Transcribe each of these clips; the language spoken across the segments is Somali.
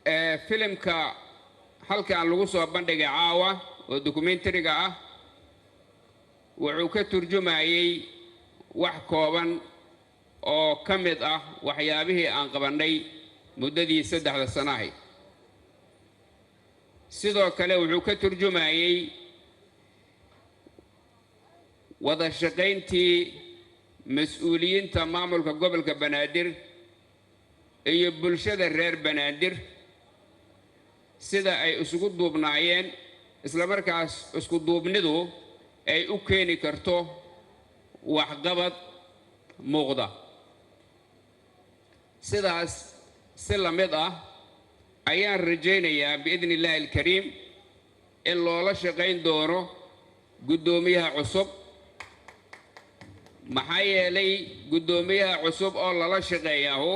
Filimka halkan lagu soo bandhigay caawa oo documentary-ga ah wuxuu ka turjumayey wax kooban oo ka mid ah waxyaabihii aan qabannay muddadii 3da sano ahayd. Sidoo kale wuxuu ka turjumayey wada shaqayntii mas-uuliyiinta maamulka gobolka Banaadir iyo bulshada reer Banaadir, sida ay isugu duubnaayeen, isla markaas isku duubnidu ay u keeni karto waxqabad muuqda. Sidaas si la mid ah ayaan rajaynayaa, biidni illaahi alkariim, in loola shaqayn doono guddoomiyaha cusub, maxaa yeelay guddoomiyaha cusub oo lala shaqeeyaahu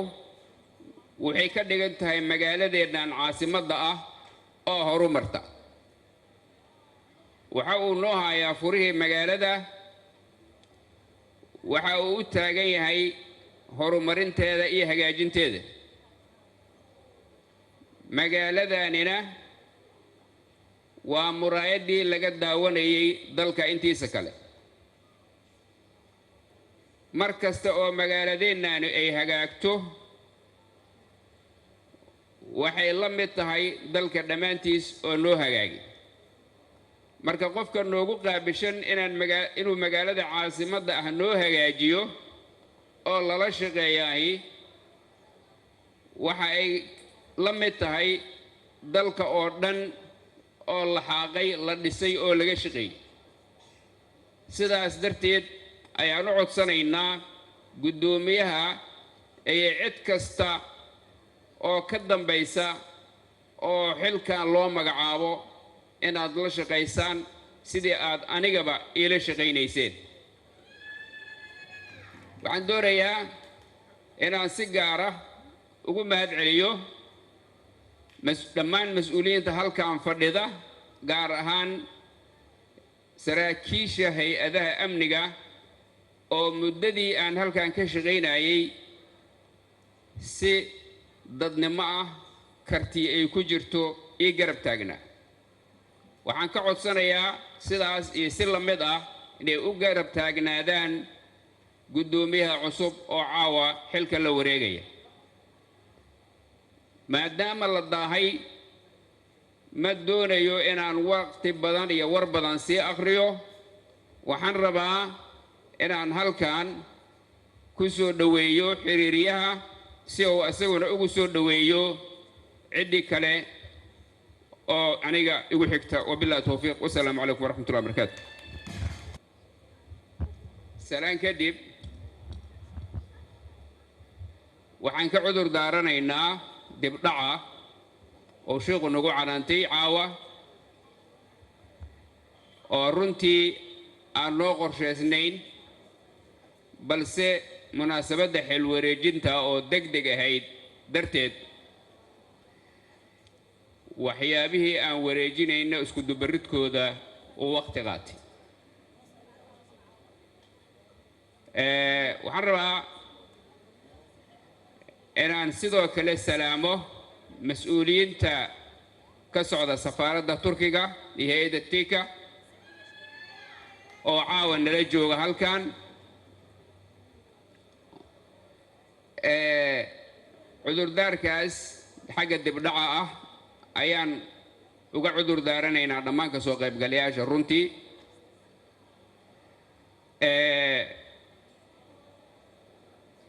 waxay ka dhigan tahay magaaladeennan caasimadda ah oo horu marta. Waxa uu noo hayaa furihii magaalada, waxa uu u taagan yahay horumarinteeda iyo hagaajinteeda. Magaaladanina waa muraayaddii laga daawanayay dalka intiisa kale. Mar kasta oo magaaladeennaani ay hagaagto, waxay la mid tahay dalka dhammaantiis oo noo hagaagay. Marka qofka noogu qaabishan inaan magaa inuu magaalada caasimadda ah noo hagaajiyo oo lala shaqeeyaahi, waxa ay la mid tahay dalka oo dhan oo la xaaqay, la dhisay oo laga shaqeeyey. Sidaas darteed ayaan u codsanaynaa guddoomiyaha iyo cid kasta oo ka dambaysa oo xilkan loo magacaabo inaad la shaqaysaan sidii aad anigaba iila shaqaynayseen. Waxaan doonayaa inaan si gaara ugu mahad celiyo dhammaan mas-uuliyiinta halkan fadhida, gaar ahaan saraakiisha hay-adaha amniga oo muddadii aan halkan ka shaqaynayay si dadnimo ah, karti ay ku jirto, ii garab taagnaa. Waxaan ka codsanayaa sidaas iyo si la mid ah inay u garab taagnaadaan guddoomiyaha cusub oo caawa xilka la wareegaya. Maadaama la daahay, ma doonayo inaan waqti badan iyo war badan sii akhriyo. Waxaan rabaa inaan halkan ku soo dhoweeyo xiriiryaha si uu isaguna ugu soo dhoweeyo ciddii kale oo aniga igu xigta. Wabillahi towfiiq, wasalaamu calaykum waraxmatullahi wabarakaatu. Salaan kadib, waxaan ka cudur daaranaynaa dibdhaca oo sheikhu nagu canaantay caawa, oo runtii aan noo qorshaysnayn, balse munaasabadda xilwareejinta oo deg deg ahayd darteed, waxyaabihii aan wareejinayno isku dubaridkooda uu waqti qaatay. Waxaan rabaa inaan sidoo kale salaamo mas-uuliyiinta ka socda safaaradda Turkiga iyo hay-adda TIKA oo caawa nala jooga halkan. Cudurdaarkaas xagga dibdhaca ah ayaan uga cudur daaranaynaa dhammaan ka soo qaybgalayaasha. Runtii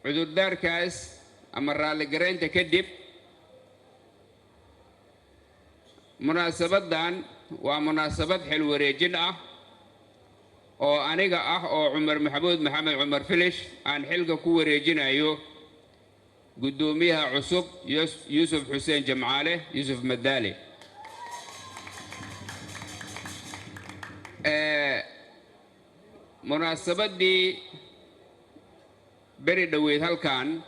cudurdaarkaas ama raalligaraynta kadib, munaasabaddan waa munaasabad xil wareejin ah oo aniga ah oo Cumar Maxamuud Maxamed Cumar Filish aan xilka ku wareejinayo guddoomiyaha cusub Yuusuf Xuseen Jamcaale, Yuusuf Madaale. Munaasabaddii beri dhoweyd halkan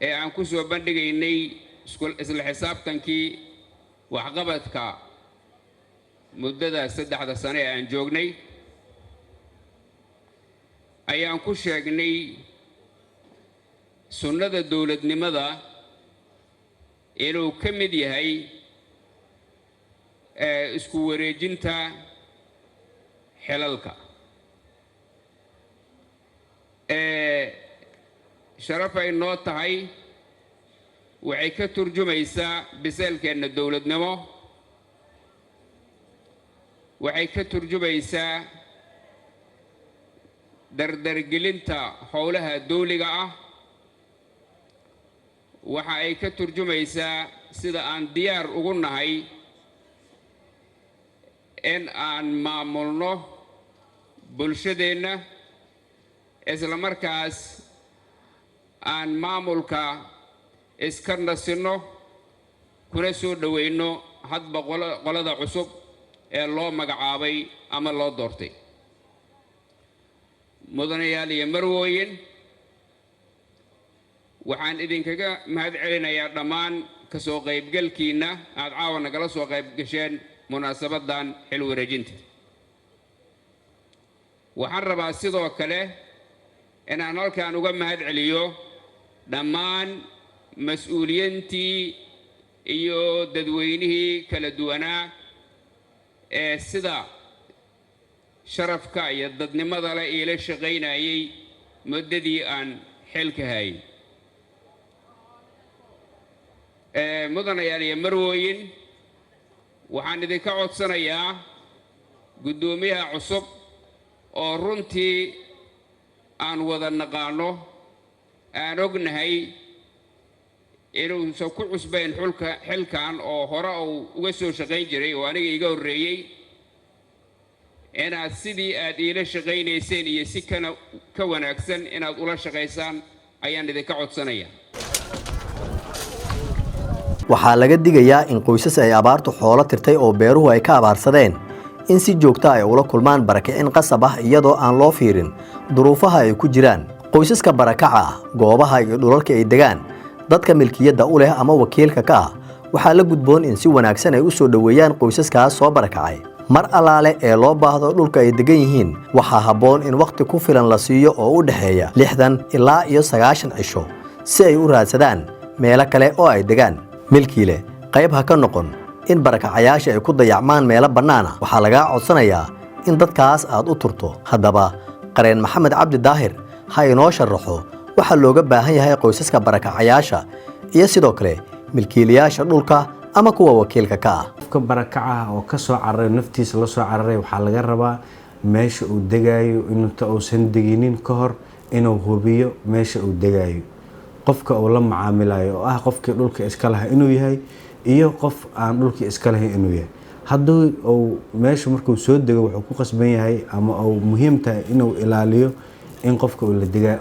ee aan ku soo bandhigaynay isla xisaabtankii waxqabadka muddada 3da sano ee aan joognay ayaan ku sheegnay sunnada dowladnimada Inuu ka mid yahay isku wareejinta xilalka. Sharaf ay noo tahay, waxay ka turjumaysaa biseelkeenna dowladnimo, waxay ka turjumaysaa dardargelinta howlaha dawliga ah, waxa ay ka turjumaysaa sida aan diyaar ugu nahay in aan maamulno bulshadeenna, isla markaas aan maamulka iska nasinno, kuna soo dhoweyno hadba qolada cusub ee loo magacaabay ama loo doortay. Mudanayaal iyo marwooyin, waxaan idinkaga mahad celinayaa dhammaan ka soo qaybgalkiinna aad caawa nagala soo qayb gasheen munaasabaddan xil wareejinta. Waxaan rabaa sidoo kale inaan halkan uga mahad celiyo dhammaan mas-uuliyiintii iyo dadweynihii kala duwanaa ee sida sharafka iyo dadnimada leh iila shaqaynayay muddadii aan xilka hayay. Mudanayaal iyo marwooyin, waxaan idinka codsanayaa guddoomiyaha cusub, oo runtii aan wada naqaano, aan ognahay inuusan ku cusbayn xulka xilkan oo hore uu uga soo shaqayn jiray oo aniga iga horreeyey, inaad sidii aad iila shaqaynayseen iyo si kana ka wanaagsan inaad ula shaqaysaan ayaan idinka codsanaya. Waxaa laga digayaa in qoysas ay abaartu xoolo tirtay oo beeruhu ay ka abaarsadeen in si joogta ay ula kulmaan barakicin qasab ah, iyadoo aan loo fiirin duruufaha ay ku jiraan qoysaska barakaca ah. Goobaha iyo dhulalka ay degaan, dadka milkiyadda u leh ama wakiilka ka ah waxaa la gudboon in si wanaagsan ay u soo dhoweeyaan qoysaskaas soo barakacay. Mar allaale ee loo baahdo dhulka ay degan yihiin, waxaa habboon in wakhti ku filan la siiyo oo u dhexeeya 60 ilaa iyo 90 cisho si ay u raadsadaan meelo kale oo ay degaan. Milkiile, qayb ha ka noqon in barakacayaasha ay ku dayacmaan meelo bannaana. Waxaa lagaa codsanayaa in dadkaas aad u turto. Haddaba, qareen Maxamed Cabdi Daahir ha inoo sharaxo waxaa looga baahan yahay qoysaska barakacayaasha iyo sidoo kale milkiilayaasha dhulka ama kuwa wakiilka ka ah. Qofka barakacaha oo kasoo cararay, naftiisa la soo cararay, waxaa laga rabaa meesha uu degaayo inta uusan deginin ka hor inuu hubiyo meesha uu degaayo, qofka uu la macaamilayo oo ah qofkii dhulka iska lahaa inuu yahay iyo qof aan dhulkii iska lahayn inuu yahay. Haddii uu meesha markuu soo dego, wuxuu ku qasban yahay ama uu muhiim tahay inuu ilaaliyo in qofka uu la dega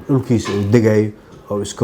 dhulkiisa uu degayo oo iska